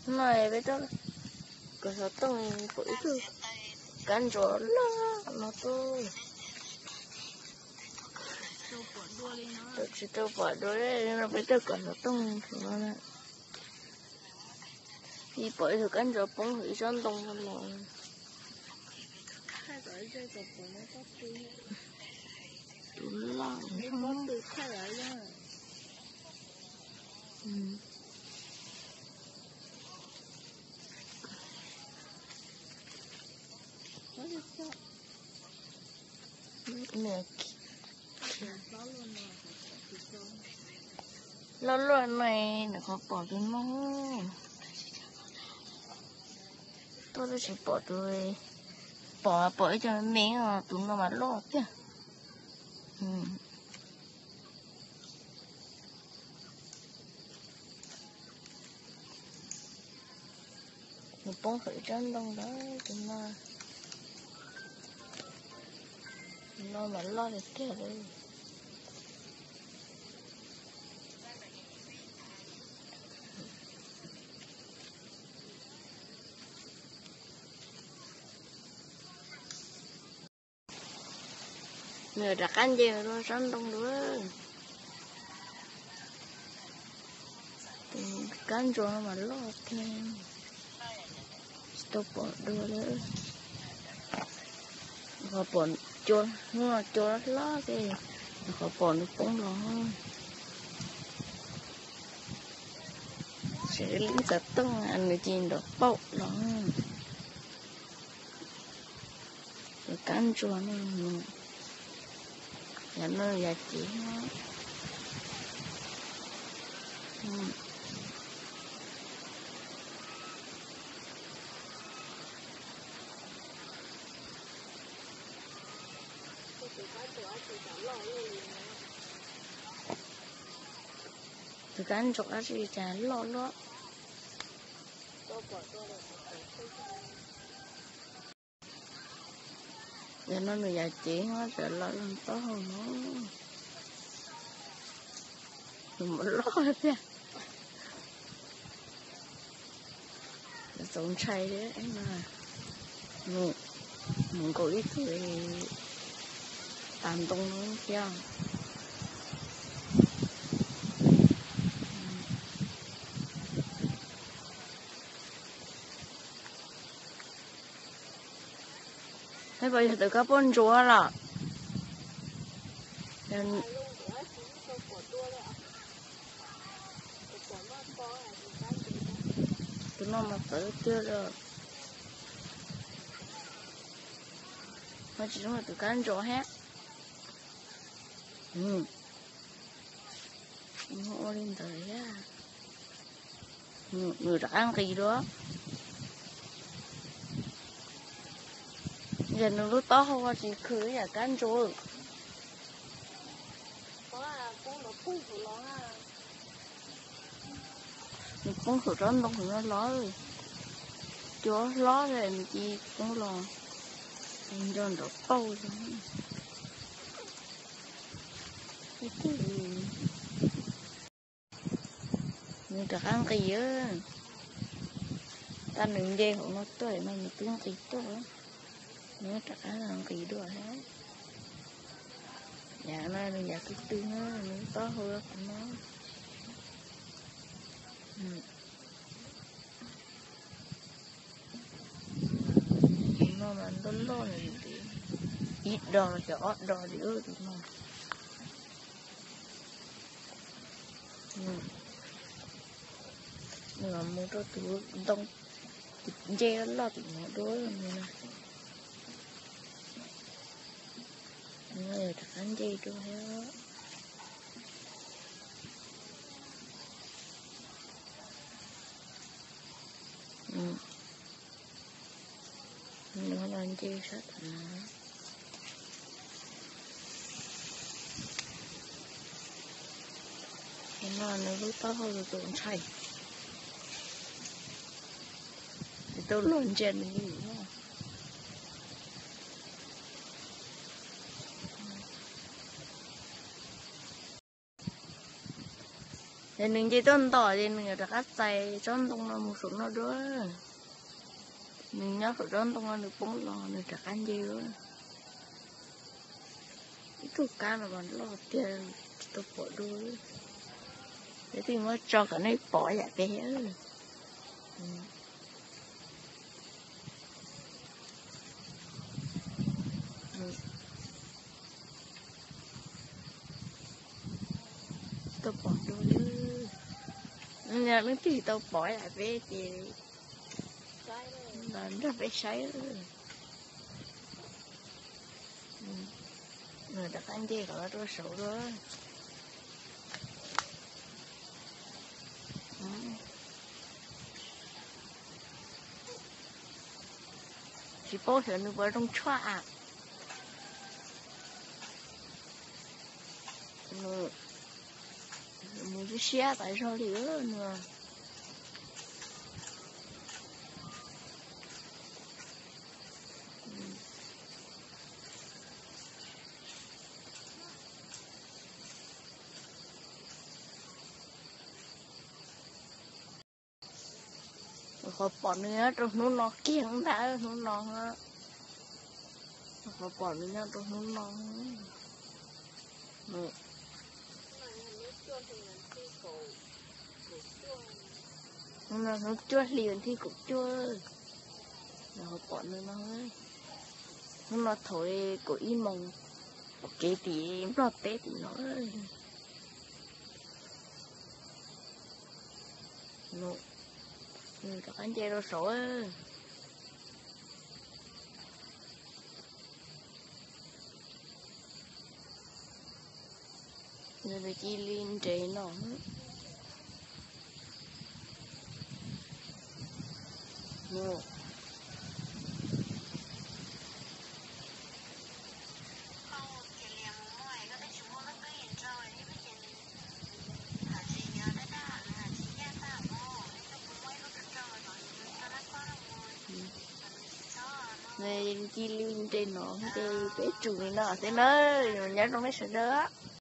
No peb tuaj kom xov tooj pom ib tug kab ntsuas loj no tuaj. Tsis tau pom dua no peb tuaj kom xov tooj no na. Ib pom ib tug kab ntsuas poob hauv ib tsob ntoo no los. Tus loj. Loj luaj no nws qhov pom tus no. Tuaj twb tsis pom tus, pom pom ib co me os, tus no mas loj tiag. Nws poob hauv ib tsob ntoo ntawd, tus no, tus no mas loj tiag tiag li. Nws rov qab nce rau tsob ntoo dua. Tus kab ntsuas no mas loj tiag, tsis tau pom dua li. Qhov pom cua, hnub no cua hlob xwb, qhov pom nws poob los. Tseem li xov tooj nws cia li nrov pauj los. Tus kab ntsuas no, yav no yav cev. Tus kab ntsuas dab tsi cas loj luaj. Yog no nws yam cev no tseem los log taub hau no. Nws mus loj tiag. Txaus ntshai thiab no. Mus nkaus ib tug tas ntoo no thiab. Peb puas yog tus kab pob ntsuab los? Tus no mas txawv tiag li. Ho tsis zoo tus kab ntsuab thiab. Ua li ntawd thiab. Nws rov qab nqis dua. Yog nws lub taub hau tsis khwv yam kab ntsuab. Nws poob hauv tsob ntoo hauv no los. Cua hlob li nws cia li poob los. Nco nrov pauj. Nws rov qab nqis. Tag nws nce hauv no tuaj no nws twb nqis tuaj. Nws rov qab nqis dua thiab. Yav no nws yav twg twg no nws taub hau qhov no. Tus no mas loj loj li, ib do los cov ob do li tus no. Nws los mus rau tus ntoo, tus ncej loj loj tim no dua no. Nws rov qab nce rau thiab. Nws los nce sab tom no. Tus no nws lub taub hau txaus ntshai. Tsis tau luag ntsia nws li. Ces nws nce tuaj ntom ces nws rov qab txais tsob ntoo no mus saum no dua. Nws nyob saum tsob ntoo no nws poob los nws rov qab nce dua. Ib tug kab no mas loj tiag, tsis tau pom dua. Ces twb muab tso kom nej pom yam peb. Tau pom dua lawm. Leej twg tau pom yam peb ces los nrog peb saib. Nws rov qab nce kom los rau saud dua. Tsis paub xyov nws puas zoo tshuaj a. Mus siab siab tas zog li nws. Qhov pom nws nyob rau hnub no kiag ntag, hnub no. Qhov pom nws nyob rau hnub no. Hnub no hnub cuaj hli vas thib kaum cuaj. Qhov pom nws no, hnub no thaum kaum ib moos, pom kev tim nplog teb tim no. Nws rov qab nce rau saud. Nws cia li nres no. Nws cia li nres no ces peb tsum li no xwb na, nyob zoo nej sawv daws.